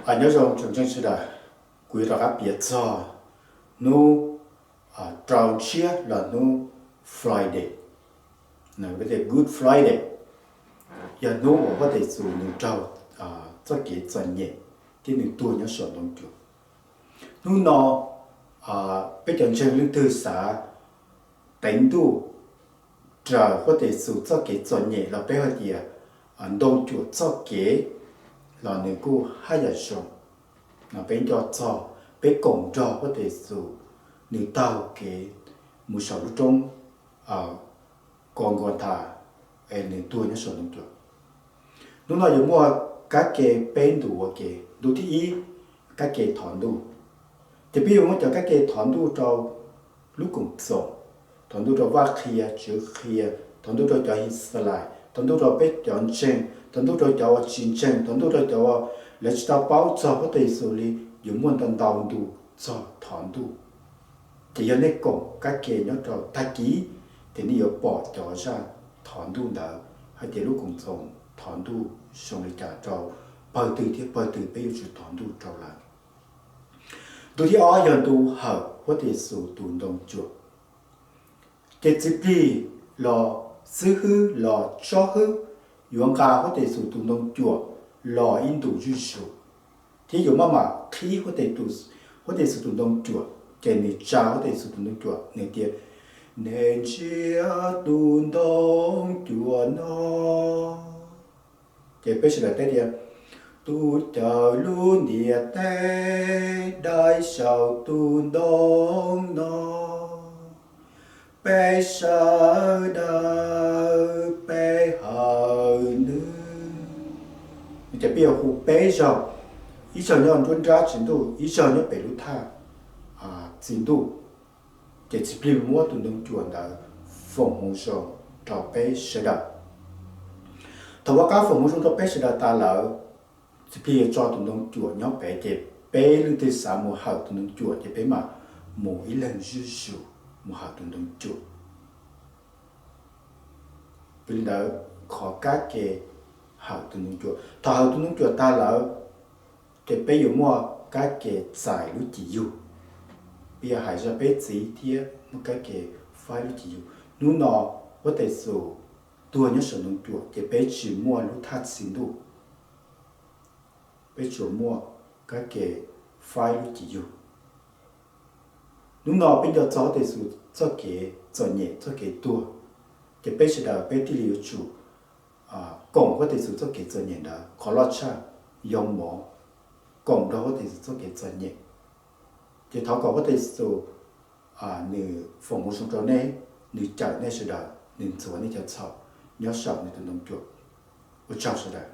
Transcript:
Nyob zoo tsoom ntseeg sawv daws, kuv yuav rov qab piav txog hnub rau tshiab los hnub Friday, Good Friday, yog hnub uas Huab Tais Xus nws raug txoj kev txom nyem thiab nws tuag nyob saum ntoo cuam. Hnub no peb cov ntseeg leej twg xav teev ntuj raws Huab Tais Xus txoj kev txom nyem los peb hais tias ntoo cuam txoj kev los nws kuj haj yam zoo. Peb nco txog, peb koom nrog Huab Tais Xus nws taug kev mus saum lub roob Golgotha es nws tuag nyob saum ntoo cuam. Hnub no yuav muaj kab ke peb ntu ua ke. Ntu thib ib, kab ke thov ntuj. Ces peb yuav muab cov kab ke thov ntuj rau lub Koom Txoos, thov ntuj rau Vaj Qhia, Tswv Qhia, thov ntuj rau cov His Xas Lais, thov ntuj rau peb cov ntseeg, thov ntuj rau cov uas tsis ntseeg, thov ntuj rau cov uas lawv tsis tau paub txog Huab Tais Xus li. Yuav muaj ntau ntau ntu txog thov ntuj. Ces yog nej koom kab ke nyob rau tag kis, ces nej yuav pom cov zaj thov ntuj ntawd hais tias lub Koom Txoos thov ntuj zoo li cas rau pawg twg thiab pawg twg peb yuav tsum thov ntuj rau lawv. Ntu thib ob yog ntu hawm Huab Tais Xus tus ntoo cuam. Ces txiv plig los xib hwb los tsob hwb yuav nqa Huab Tais Xus tus ntoo cuam los ib ntus zuj zus, thiab yuav maj mam qhib Huab Tais Xus tus ntoo cuam. Ces nws tsa Huab Tais Xus tus ntoo cuam, nws tias, Nej ntsia tus ntoo cuam no. Ces peb sawv daws teb tias, Tus cawm lub ntiaj teb dai saum tus ntoo no, peb sawv daws peb hawm nws. Ces peb yuav hu peb zaug, ib zaug nyob nruab nrab txiv ntuj, ib zaug nyob pem lub thaj txiv ntuj. Ces txiv plig muab tus ntoo cuam ntawd foom hmoov zoo rau peb sawv daws. Thaum uas qab foom hmoov zoo rau peb sawv daws tas lawm, txiv plig yuav tso tus ntoo cuam nyob pem, ces peb leej twg xav mus hawm tus ntoo cuam ces peb mam mus ib leeg zuj zus mus hawm tus ntoo cuam. Vim li ntawd, qhov kab ke hawm tus ntoo cuam, thaum hawm tus ntoo cuam tag lawm, ces peb yuav muaj kab ke txais lub cim yug. Peb yuav hais zaj peb txiv thiab muaj kab ke faib lub cim yug. Hnub no Huab Tais Xus tuag nyob saum ntoo cuam, ces peb tsis muaj lub thaj txiv ntuj, peb tsuas muaj kab ke faib lub cim yug. Hnub no peb nco txog Huab Tais Xus txoj kev txom nyem, txoj kev tuag, ces peb sawv daws peb thiaj li yuav tsum koom Huab Tais Xus txoj kev txom nyem ntawd. Qhov loj tshaj, yog mov, koom nrog Huab Tais Xus txoj kev txom nyem. Ces thov kom Huab Tais Xus nws foom hmoov zoo rau nej, nws cawm nej sawv daws, nws ntxuav nej cov txhaum nyob saum nws tus ntoo cuam. Ua tsaug sawv daws.